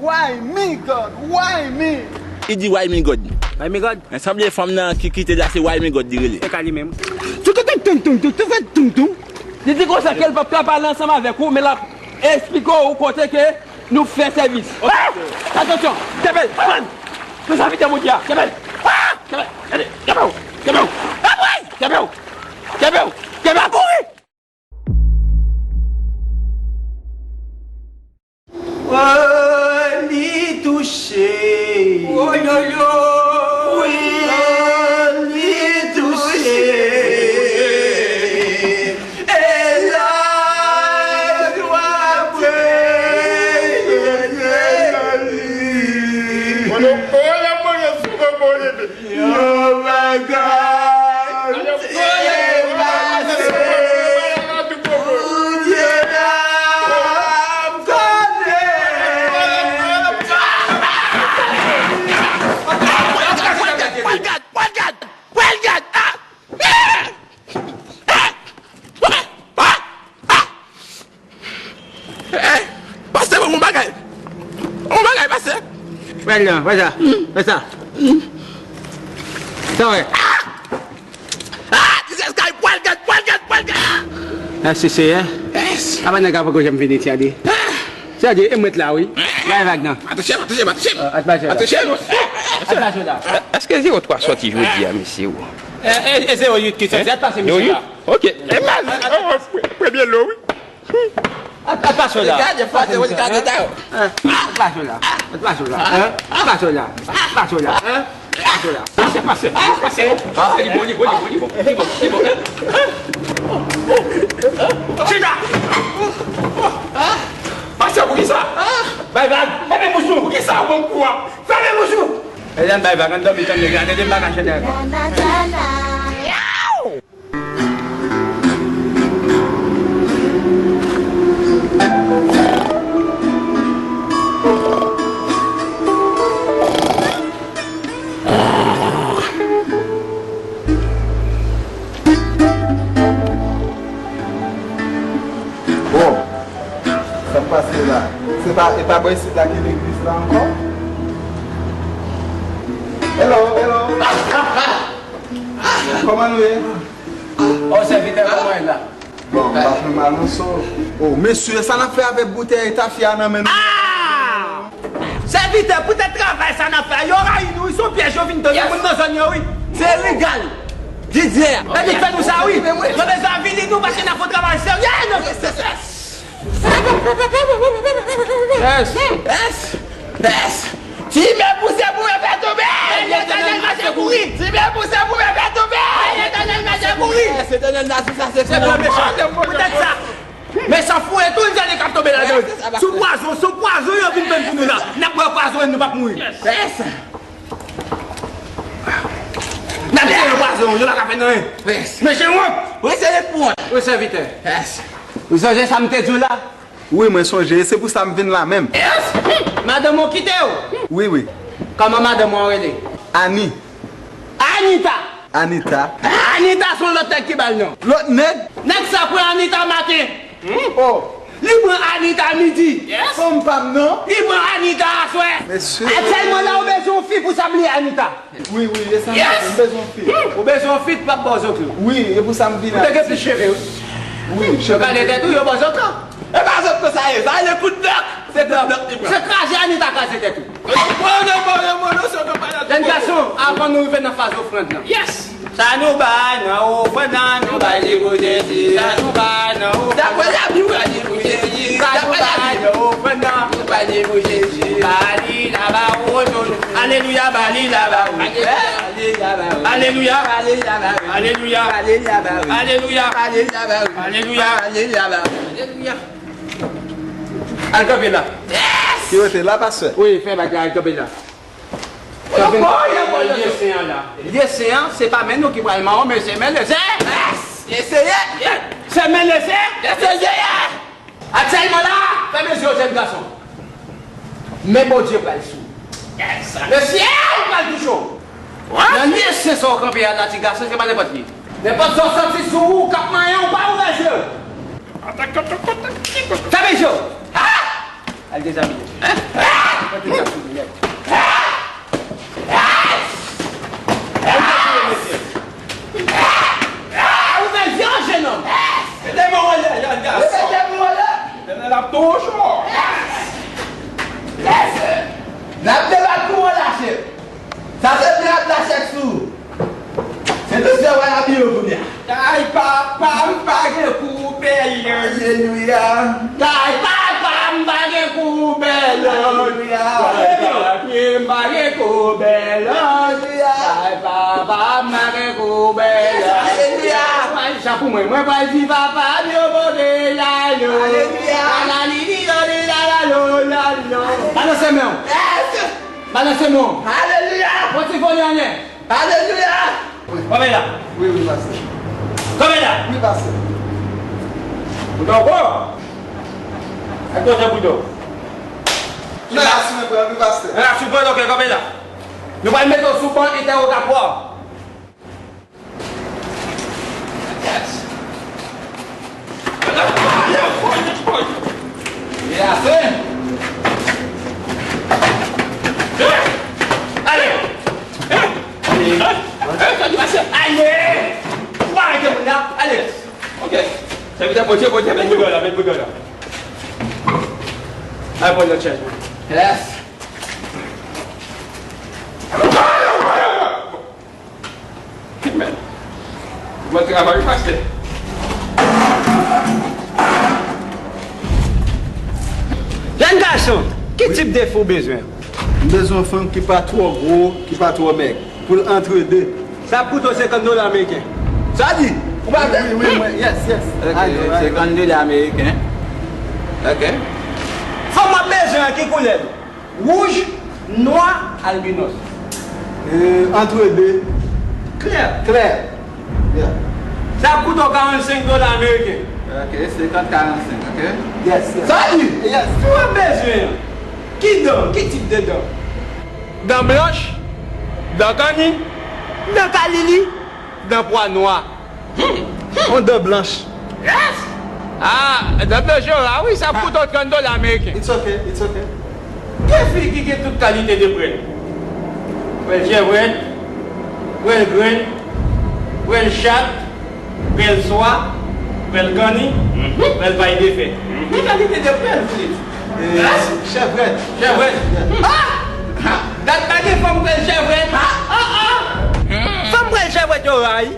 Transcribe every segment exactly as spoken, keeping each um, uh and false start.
Why me, God? Why me? Li di why me, God. Why me, God? Men sanble fanm nan ki kite la se why me, God li rele. Se ka li menm. Tou, tou, tou, tou, tou, tou, tou, tou, tou. Li di konsa ke l p ap ka pale ansanm avèk ou, men l ap eksplike w kote ke nou fè sèvis. Ah! Atansyon! Kenbe l! Pran! Pran sa vite, Bondye a! Kenbe l! Ah! Kenbe l! Kenbe l! Kenbe w! Kenbe w! Ah, woy! Kenbe w! Kenbe w! Kenbe w! Pa kouri! Oh, li touche. Oh, yo, yo. Wi, oh, li touche. E la, nou ap preye. Mwen, nou, oh, la, mwen, sou mwen, mwen, Yon bagay te pase, Bondye ap konnen. Pral gad, pral gad, pral gad, pral gad, ah! Eh, pastè, ban m yon bagay. Yon bagay, pastè. Wè la, wè sa. Wè sa. Sa wè. Ah! Ah! Jesus Christ, pral gad, pral gad, pral gad. Mèsi, Seyè. Yes. Apa nèg la poko janm vini, Tchadi? Ah! Tchadi, e mwen la, wi. Bay vag nan. Atouche m, atouche m, atouche m. Atouche m. Atouche m. Atouche la. Èske zewo twa sòti jodi a, mesye, ou? E, e, e zewo uit ki sòti. At pase misye la. Ok. E mas, oh, pre-, premye lo, wi. At, at pase la. Gade, fwa, se wè gade ta yo. At pase la. At pase la. At pase la. At pase la. At pase la. Pase, pase, pase. Pase, li bon, li bon, li bon, li bon, li bon, li bon. Chita! Pase, poukisa? Bay vag. Fèmen bouch ou. Poukisa ou ban m kou a? Fèmen bouch ou. Edan bay vag, ann dòmi tann nèg la, tande m pa ka chante ankò. Bon, sa k pase la? Se pa, e pa bò isit la ki legliz la ankò? Hello, hello. Kòman nou ye? O, sèvitè, kòman w ye la? Bon, m pa fè mal, non, so. O, mesye, sa n ap fè avèk boutèy tafya nan men nou? Ah! Sèvitè, poutèt travay sa n ap fè a, yo rayi nou, wi, se yon pyèj yo vin tande moun nan zòn yo, wi. Se ilegal. Didyè, epi fè nou sa, wi. Yo bezwen avili nou paske n ap fè yon travay serye nan. Yes. Yes. Yes. Ti men pouse pou men fè tonbe. Letènèl mache kouri. Ti men pouse pou men fè tonbe. Letènèl mache kouri. Yes, Letènèl la, se sa, se sa. Se pou mechan. Poutèt sa. Mechan foure tou, n zèle k ap tonbe ladan. Sou pwazon, sou pwazon yo vin vann pou nou la. N ap bwè pwazon e nou p ap mouri. Yes. N ap tire pwazon, yo pa ka fè n anyen. Yes. Mechan wont. Wi, se pou wont. Wi, sèvitè. Yes. Ou sonje sa m te di w la? Wi, mwen sonje, e se pou sa m vin la menm. Yes. Madanm ou kite w? Wi, wi. Kòman madanm ou an rele? Ani. Anita. Anita. Anita se yon lòt nèg ki ba l non. Lòt nèg? Nèg sa pran Anita maten. Hmm? Oh. Li pran Anita midi. Yes. Fanm pa m non. Li pran Anita aswè. Mesye. Aktyèlman la, ou bezwen yon fi pou sa bliye Anita. Wi, wi, e sa m bezwen. Yes. M bezwen yon fi. Hmm. Ou bezwen yon fi k p ap ba w zoklo. Wi, e pou sa m vin la. Ou te gen plis cheve, wi. Wi, cheve. Yo gade tèt ou, yo ba w zoklo. E pa zoklo sa ye, sa ye kout blòk. Se kout blòk li pran. Se kraze Anita kraze tèt ou. Jèn gason, avan nou rive nan faz ofrann nan. Yes! Sa nou bay nan ofrann nan, nou bay li pou Jezi. Sa nou bay nan ofrann nan, nou bay li pou Jezi. Sa nou bay nan ofrann nan, nou bay li pou Jezi. Ba li la ba ou, alelouya, ba li la ba ou. Alelouya. Alelouya. Alelouya. Al kanpe la. Yes! Ki kote la, pastè? Wi, fè bagay, al kanpe la. Lye sen an la. Lye sen an, se pa men nou ki pral mawon, men se men Lezè. Yes! Eseye! Se men Lezè! Eseye! Aktyèlman la, fèmen je w, jèn gason. Men Bondye pral sou ou. Men syèl pral touche w. Nan lye sen sa w kanpe a la, ti gason, se pa nenpòt ki. Nenpòt sa w santi sou ou k ap manyen w, pa ouvè je w. Fèmen je w. Ah! Al dezabiye. Al dezabiye nèt. Al dezabiye, mesye. Ou fè vye, jenòm. Mete men w anlè, jèn gason. Mete men w anlè. L ap touye w. N ap debat pou w lache. Sa se mwen ap la chèk sou. Se dosye w al abiye w kounye a. Kay papa m pa gen koupèl. Alelouya. Kay papa m pa gen koupèl. Alelouya. Kay papye m pa gen koupèl. Alelouya. Kay papa m pa gen koupèl. Alelouya. Mwen sa pou mwen, mwen pral di papa m yo pote lalo. Alelouya. Lalili, lalila, lalo, lalo. Balanse men w. Yes. Balanse men w. Alelouya. Pran ti foli anlè. Alelouya. Kanpe la. Wi, wi, pastè. Kanpe la. Wi, pastè. Bouton ankò. Ak kote bouton. Nan la sou mwen pran, wi, pastè. Nan la sou pran, ok, kanpe la. Nou pral mete w sou ban entèwogatwa. Yes. Li ase. Ale! Ale! Ou pa rete moun la? Ale! Ok. Sèvitè Bondye, Bondye, met boudon la, met boudon la. Al pran lòt chèz, man. Yes. Amen. Bon travay, pastè. Jèn gason, ki tip de fi w bezwen? M bezwen yon fanm ki pa twò gwo, ki pa twò mèg. Pou l antre de. Sa ap koute w senkant dola ameriken. Sa di? Ou pa vle? Wi, wi, mwen, yes, yes. Ok, senkant dola ameriken. Ok. Fanm w ap bezwen an, ki koulè l? Wouj, nwa, albinos. Euh, antre de. Klè. Klè. Yeah. Sa ap koute w karannsenk dola ameriken. Ok, senkant karannsenk, ok. Yes, yes. Sa di? Yes. Si w ap bezwen an, ki dan, ki tip de dan? Dan blanch, dan kanni, dan kalili, dan pwa nwa. Yon dan blanch. Yes! Ah, dan blanch yo ra, wi, sa ap koute w trant dola ameriken. It's okay, it's okay. Gen fi ki gen tout kalite de prèl. Prèl jèvrèt, prèl grenn, prèl chat, prèl swa, prèl kanni, prèl pay de fè. Ki kalite de prèl, Filip? Eh, chèvrèt. Chèvrèt. Ah! Dat pa gen fanm prèl chèvrèt. Ah, ah! Fanm prèl chèvrèt yo ra, wi.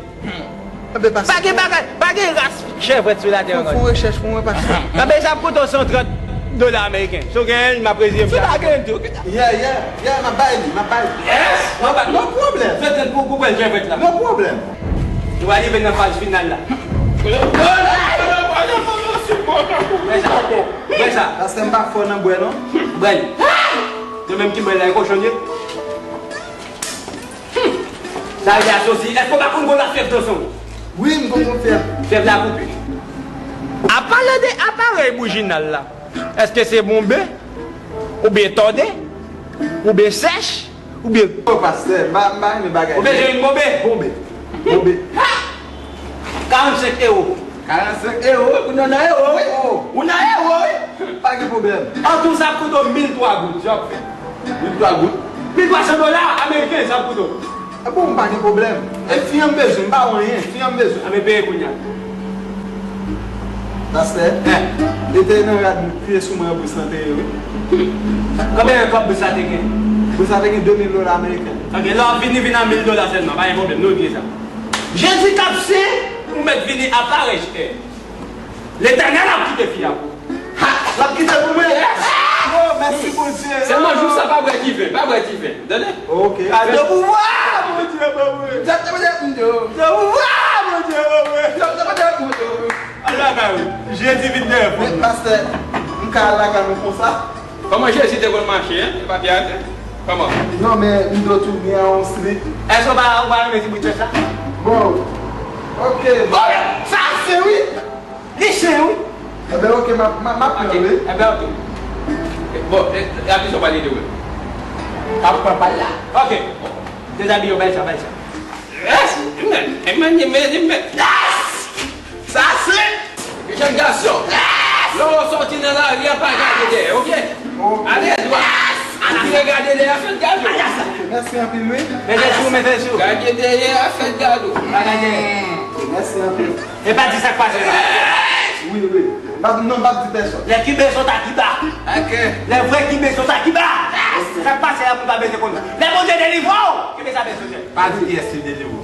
Enben, pastè, pa gen bagay, pa gen ras chèvrèt sou latè ankò. Fè yon rechèch pou mwen, pastè. Enben, sa ap koute w san trant dola ameriken. Si w genyen l, m ap rezeye m. Si w pa genyen l tou, yeah, yeah, yeah, m ap bay li, m ap bay li. Yes! M ap bay, no pwoblèm. San trant pou, pou prèl chèvrèt la. No pwoblèm. Nou va rive nan faz final la. Wè sa, wè sa. Pastè, m pa fò nan bwè, non. Bwè l. Yo menm ki bwè l la, e kochon ye. Sa vle di asosi, èske w pa konn gwo lafyèv, Johnson? Wi, m konn gwo fyèv. Fyèv la koupe. An palan de aparèy boujinal la, èske se bonbe, oubyen tòde, oubyen sèch, oubyen... O, pastè, m pa, m pa renmen bagay. Ou bezwen yon bonbe? Bonbe. Bonbe. Ha! Karannsenk ewo. Karannsenk ewo, ou nan, nan ewo, wi. Ou nan ewo, wi. Pa gen pwoblèm. An tou, sa ap koute w mil twa goud, sa ap fè. Mil twa goud? Mil twa san dola ameriken, sa ap koute w. E bon, m pa gen pwoblèm. E fi an m bezwen, m pa wè anyen, fi an m bezwen. Anben peye kounye a. Pastè, mete nan rad m, kriye sou mwen, bris lan te ye, wi. Konbyen kòb bris la te gen? Bris la te gen de mil dola ameriken. Ok, lè w ap vini, vin a mil dola sèlman, pa gen pwoblèm, nou bliye sa. Jezi k ap sen, ou mèt vini a parèy chè. Letènèl ap kite fi a pou ou. Ha! L ap kite pou mwen? Yes! Oh, mèsi Bondye. Sèlman jou sa pa bwè diven, pa bwè diven. Tande? Ok. Gade pouvwa Bondye ban mwen. Gade pouvwa Bondye ban mwen. Al lakay ou. Jezi vin dèyè pòt la. Men pastè, m ka al lakay mwen konsa? Kòman Jezi te konn mache, en? Li pa te atè. Kòman? Non, men m dwe tou gen yon slip. Èske w pa, ou pa renmen ti bout chèz la? Bon. Ok. Bon, sa se wi. Li sen, wi. Enben, ok, m ap, m ap, m ap pran li. Enben, ok. Bon, e, e, a ki sa w pale de wi? M ap pran pa l la. Ok. Dezabiye w, bay sa, bay sa. Yes! Amen. Amen, amen, amen. Yes! Sa se jèn gason. Yes! Lè w sòti nan lari a, pa gade dèyè, ok? Ale dwat. Ase gade dèyè a fèt gade. Mèsi anpil, wi. Mete sou, mete sou. Gade dèyè a fèt gade. Bagay dèyè. Mèsi anpil. E pa di sa k pase la. Wi, wi. M ap, non, m ap di pèsòn. Lè ki bezwen ta ki ba. Lè vre ki bezwen ta ki ba. Sa k pase la pou pa bezwen konn. Lè Bondye delivre w, ki bezwen bezwen. Pa di kiyès ki delivre w.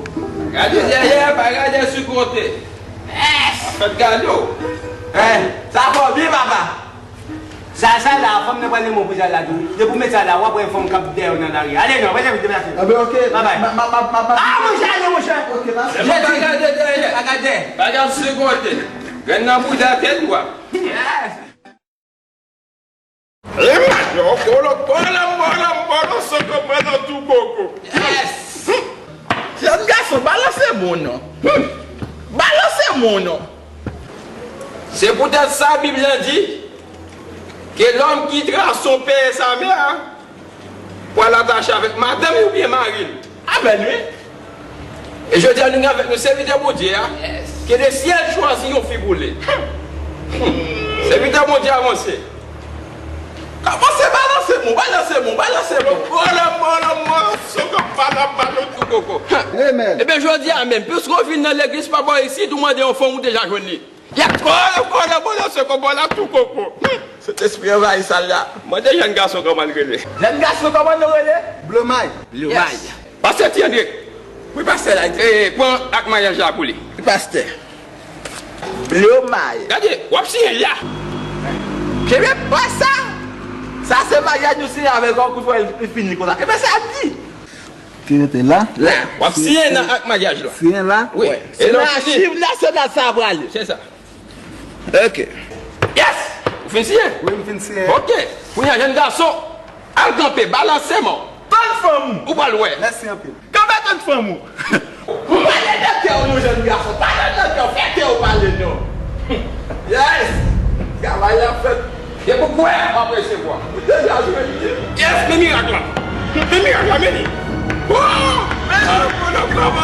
Gade dèyè, pa gade sou kote. Fèt gade w. Sa fò byen, papa. Sa, sa la, fanm nan pral renmen w pou sa la tou. Depi w met sa la, w ap wè fanm k ap dèyè w nan lari. Ale non, pa janm deplase. Anben, ok. Bye bye. M ap, m ap, m ap, m ap. Ah, monchè, ale, monchè. Ok, pa sou. Jezi. Pa gade dèyè. Pa gade. Pa gade sou kote. Grenn nan bouda tèt dwa. Yes. Lemajò, kolo, kolo, mbolo, mbolo, soko, mbolo, tou koko. Yes. Jèn gason, balanse moun non. Balanse moun non. Se poutèt sa Bib lan di, que l'homme quittera son père et sa mère pour aller attacher avec madame oubyen mari l. Amèn, wi. E jodi a, nou gen avèk nou sèvitè Bondye a, que le ciel choisit yon fi pou li. Sèvitè Bondye avanse. Kòmanse balanse moun, balanse moun, balanse moun. Bolo, bolo, bolo, soko, bala, balo, tou koko. Amen. Ebyen, jodi a menm, piske w vin nan legliz pa bò isit, ou mande yon fanm, ou deja jwenn li. Yè, kolo, kolo, bolo, soko, bala, tou koko. Sentespri anvayi sal la. Mande jèn gason kòman l rele. Jèn gason, kòman nou rele? Blomay. Blomay. Yes. Pastè Ti Andre. Wi, pastè la. E, pran ak maryaj la pou li. Wi, pastè. Blomay. Gade, w ap siyen la. Kenbe pa sa. Sa se maryaj nou siyen avèk ou, kout fò li fini konsa. Kenbe sa di. Ki rete la? La. W ap siyen nan ak maryaj la. Siyen la? Wi. Wi. Se nan achiv nasyonal sa a prale. Se sa. Ok. Yes! Ou fin siyen? Wi, m fin siyen. Ok. Kounye a, jèn gason, al kanpe, balanse men w. Tann fanm ou. Ou pral wè. Mèsi anpil. Kanpe tann fanm ou. Pale nan kè w non, jèn gason. Pale nan kè w. Fè kè w pale non. Yes! Travay la fèt. Depi w kwè, w ap resevwa. Ou deja jwenn li. Yes, men mirak la. Men mirak la, men li. Oh! Men li, men li, men li,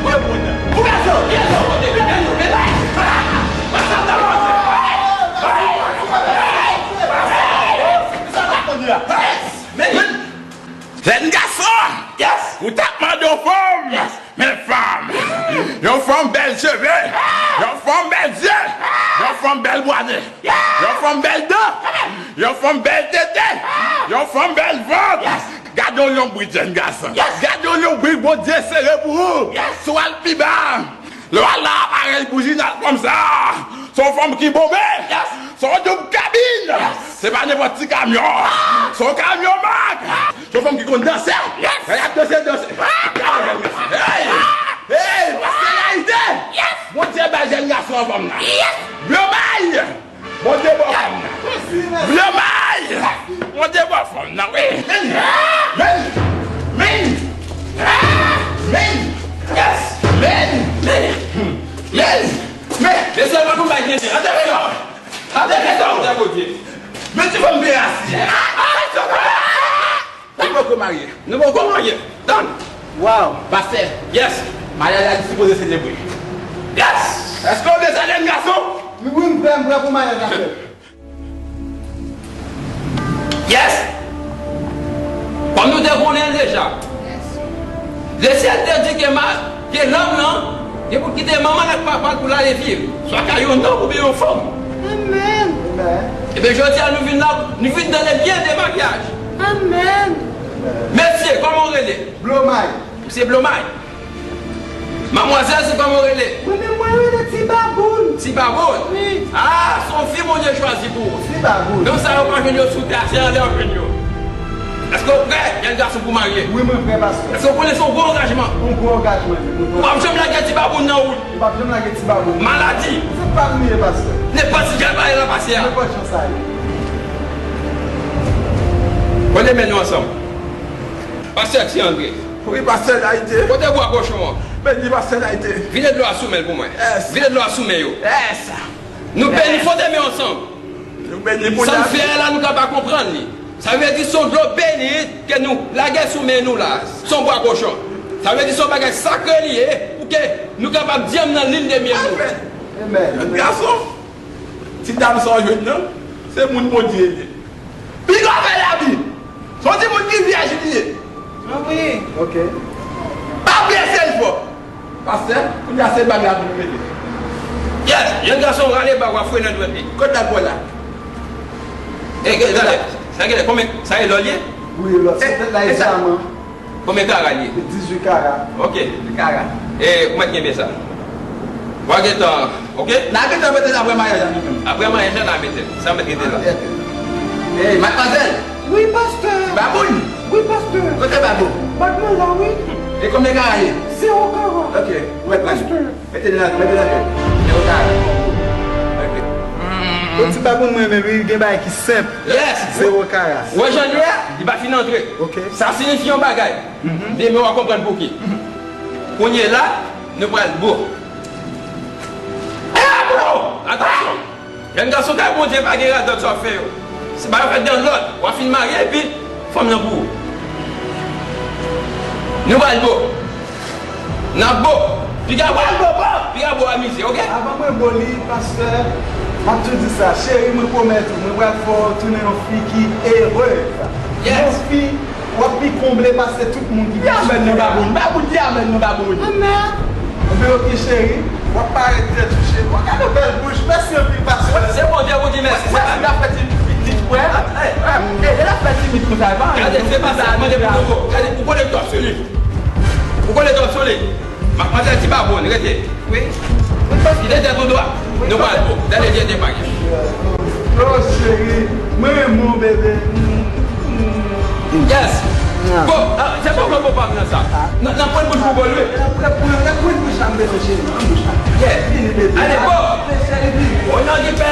men li. Ou gason, ou gason, ou gason. Sa ta konn la. Men li. Jèn gason! Yes! Ou t ap mande yon fanm! Yes! Men fanm! Yon fanm bèl cheve! Yon fanm bèl zye! Yon fanm bèl bwade! Yon fanm bèl dan! Yon fanm bèl tete! Yon fanm bèl vant! Gade yon lonbrit, jèn gason! Gade yon lonbrit Bondye sere pou ou! Si w al pi ba! Lè w al nan aparèy bouji n al kòmsa, se yon fanm ki bonbe, se yon doub kabin, se pa nenpòt ti kamyon, se yon kamyon mak, se yon fanm ki konn danse, lè y ap danse, danse. Hey! Hey! Pastè Layite! Bondye bay jèn gason an fanm nan. Blomay! Bondye ba w fanm nan. Blomay! Bondye ba w fanm nan, wi. Men! Men! Men! Men! Yes! Men! Men! Men! Men! Mesye, pa konn bay tenten. Atake non! Atake non! Atake Bondye. Men ti fanm byen asi. Li poko marye. Nou poko marye. Tann. Wow. Pastè. Yes. Maryaj la li sipoze selebre. Yes. Èske w bezwen jèn gason? Wi, m prè, m prè pou maryaj la fèt. Yes. Kòm nou te konnen l deja. Lesyèl te di ke ma, ke lòm lan, gen pou kite manman l ak papa l pou l ale viv, swa kay yon nonm oubyen yon fanm. Amèn. Ebyen, jodi a, nou vin la, nou vin tande byen de maryaj. Amèn. Mesye, kòman w rele? Blomay. Ou se Blomay. Madmwazèl, se kòman w rele? Mwen menm, mwen rele Ti Baboun. Ti Baboun? Wi. Ah, se yon fi Bondye chwazi pou ou. Ti Baboun. Nonm sa yo pa jwenn yo sou tè a, se anlè w jwenn yo. Èske w prè, jèn gason, pou marye? Wi, mwen prè, pastè. Èske w konnen se yon gwo angajman? Yon gwo angajman, wi, mwen prè. Ou p ap janm lage Ti Baboun nan wout. Ou p ap janm lage Ti Baboun. Maladi. Se pa m li ye, pastè. Nenpòt ti jan l pale nan pase a. Nenpòt jan sa ye. Kote men nou ansanm? Pastè Ti Andre. Wi, pastè Layite. Kote bwa kochon an? Beni pastè Layite. Vide dlo a sou men l pou mwen. Yes. Vide dlo a sou men yo. Yes. Nou beni, fwote men ansanm. Nou beni pou lavi. Sa n fè a la, nou ka pa konprann li. Sa vle di se yon dlo beni ke nou lage sou men nou la. Se yon bwa kochon. Sa vle di se yon bagay sakre li ye, pou ke nou kapab di anm nan lin de mye nou. Amèn. Amèn. Gason, ti dam sa w jwenn nan, Se moun Bondye li ye. Piga fè labi. Se yon timoun ki vyèj li ye. Wi. Ok. Pa prese l fò. Pastè, kounye a se bag la pou nou mete. Yes, jèn gason rale bag w ap fouye nan dwèt li. Kot bag w la? E, gade, sa gade, konbyen, sa e lò l ye? Wi, lò. Se tèt la egzakteman. Konbyen kara l ye? Dizuit kara. Ok. Kara. E, ou mèt kenbe sa. W a gentan, ok? N a gentan mete l apre maryaj la, nou menm. Apre maryaj la, n a mete l. Sa mèt rete la. Ey, madmwazèl! Wi, pastè! Baboun! Wi, pastè! Kote babou? Bag mwen la, wi. E konbyen kara l ye? Zewo kara. Ok, ou mèt pran. Pastè. Mete li nan, mete nan kè. Zewo kara. Ok. Yon ti baboun mwen menm, wi, gen bagay ki senp. Yes! Zewo kara. Ou wè jan l ye a? Li pa fin antre. Ok. Sa siyifi yon bagay. Demen w a konprann pouki. Kounye la, nou pral bo. E bo! Atansyon! Jèn gason kay Bondye pa gen radòt sa w ap fè yo. Se pa yo fèt dan lòd. W a fin marye epi fanm nan pou ou. Nou pral bo. N ap bo. Piga pral bo, bo. Piga bo amize, ok? Avan mwen bo li, pastè, m ap tou di sa. Cheri, mwen pwomèt ou, mwen pral fè w tounen yon fi ki erez. Yes. Yon fi W ap pi konble pase tout moun ki gen. Di amèn non, baboun. Baboun, di amèn non, baboun. Amèn. Enben, ok, cheri. W ap parèt trè touche. W ap gade bèl bouch. Mèsi anpil, pastè. Se Bondye pou di mèsi. Se pa l ap fè ti pitit, wè. E, e l ap fè timid konsa, e pa. Gade, se pa sa, mande pou nou. Gade, ou konnen twòp sou li. Ou konnen twòp sou li. Madmwazèl, ti baboun, rete. Wi. Kite tèt ou dwat. Nou pral bon. Dènye dènye bagay. Oh, cheri, mwen renmen w, bebe. Yes. Go. Ah, se bon, bon, bon, pa pran sa. Nan, nan pwen bouch pou bon, wi. Nan pwen, nan pwen bouch la, m bezwen, cheri. Nan bouch la. Yes. Vini, bebe. Ale, go. Cheri, vini. O non di Pè,